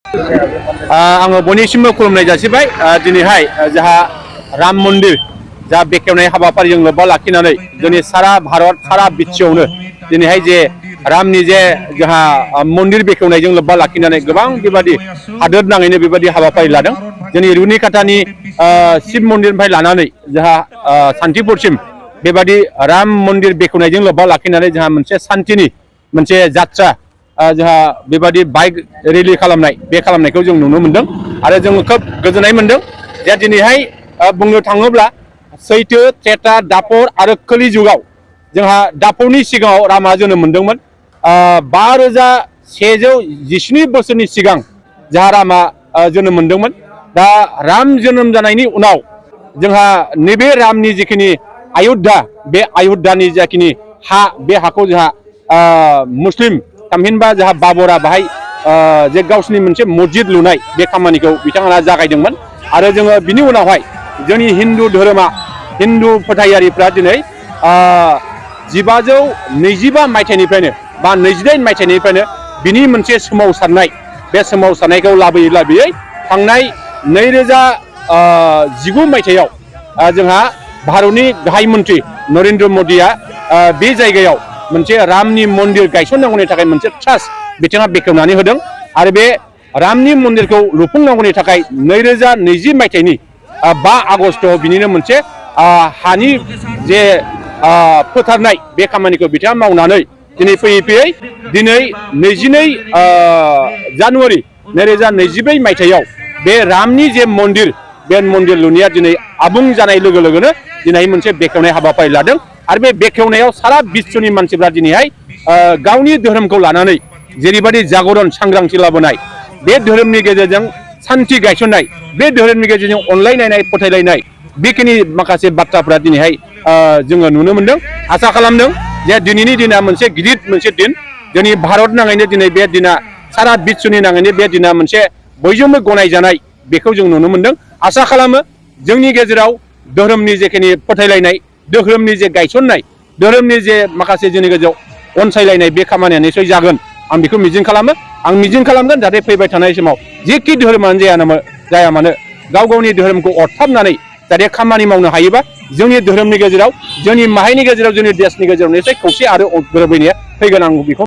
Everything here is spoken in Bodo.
आङो बयनिसिमबो खुलुमनाय जासिबाय दिनैहाय जोंहा राम मन्दिर जा बेखेवनाय हाबाफारिजों लोब्बा लाखिनानै जोंनि सारा भारत सारा बिटिआवनो दिनैहाय जे रामनि जे जोंहा मन्दिर बेखेवनायजों लोब्बा लाखिनानै गोबां बेबादि हादोर नाङैनो बेबादि हाबाफारि लादों। जोंनि रुनिकाटानि शिब मन्दिरनिफ्राय लानानै जोंहा सान्तिपुरसिम बेबादि राम मन्दिर बेखेवनायजों लोब्बा लाखिनानै जोंहा मोनसे शान्तिनि मोनसे जात्रा जोंहा बेबादि बाइक रेलि खालामनाय बे खालामनायखौ जों नुनो मोनदों आरो जों खोब गोजोननाय मोनदों जे दिनैहाय बुंनो थाङोब्ला सैथो त्रेता दापर आरो कलि जुगाव जोंहा दापरनि सिगाङाव रामा जोनोम मोनदोंमोन 5117 बोसोरनि सिगां जोंहा रामा जोनोम मोनदोंमोन। दा राम जोनोम जानायनि उनाव जोंहा नैबे रामनि जिखिनि अयोध्या बे अयोध्यानि जाखिनि हा बे हाखौ जोंहा मुस्लिम थामहिनबा जोंहा बाबरा बाहाय जे गावसिनि मोनसे मस्जिद लुनाय बे खामानिखौ बिथांमोना जागायदोंमोन आरो जोङो बिनि उनावहाय जोंनि हिन्दु धोरोमा हिन्दु फोथायारिफ्रा दिनै 1525 मायथाइनिफ्रायनो बा 28 मायथाइनिफ्रायनो बिनि मोनसे सोमावसारनाय बे सोमावसारनायखौ लाबोयै थांनाय 2019 मायथाइयाव जोंहा भारतनि गाहाय मन्त्रि नरेन्द्र मदिया बे जायगायाव मोनसे रामनि मन्दिर गायसननांगौनि थाखाय मोनसे ट्रास्ट बिथाङा बेखेवनानै होदों आरो बे रामनि मन्दिरखौ लुफुंनांगौनि थाखाय 2020 मायथाइनि 5 आगस्टआव बिनिनो मोनसे हानि जे फोथारनाय बे खामानिखौ बिथाङा मावनानै दिनै फैयै दिनै 22 जानुवारि 2024 मायथाइयाव बे रामनि जे मन्दिर बे मन्दिर लुनाया दिनै आबुं जानाय लोगो लोगोनो दिनै मोनसे बेखेवनाय हाबाफारि लादों आरो बे बेखेवनायाव सारा बिश्वनि मानसिफ्रा दिनैहाय गावनि धोरोमखौ लानानै जेरैबायदि जागरण सांग्रांथि लाबोनाय बे धोरोमनि गेजेरजों शान्ति गायसननाय बे धोरोमनि गेजेरजों अनलायनाय फोथायलायनाय बेखिनि माखासे बाथ्राफ्रा दिनैहाय जोङो नुनो मोनदों। आसा खालामदों जे दिनैनि दिना मोनसे गिदिर मोनसे दिन जोंनि भारत नाङैनो दिनै बे दिना सारा बिश्वनि नाङैनो बे दिना मोनसे बयजोंबो गनायजानाय बेखौ जों नुनो मोनदों। आसा खालामो जोंनि गेजेराव धोरोमनि जेखिनि फोथायलायनाय धोरोमनि जे गायसननाय धोरोमनि जे माखासे जोंनि गेजेराव अनसायलायनाय बे खामानिया निसय जागोन आं बेखौ मिजिं खालामो। आं मिजिं खालामगोन जाहाथे फैबाय थानाय समाव जेखि धोरोमानो जाया मानो गाव गावनि धोरोमखौ अरथाबनानै जाहाथे खामानि मावनो हायोबा जोंनि धोरोमनि गेजेराव जोंनि माहारिनि गेजेराव जोंनि देशनि गेजेराव निसय खौसे आरो गोरोबलायनाया फैगोन आं बेखौ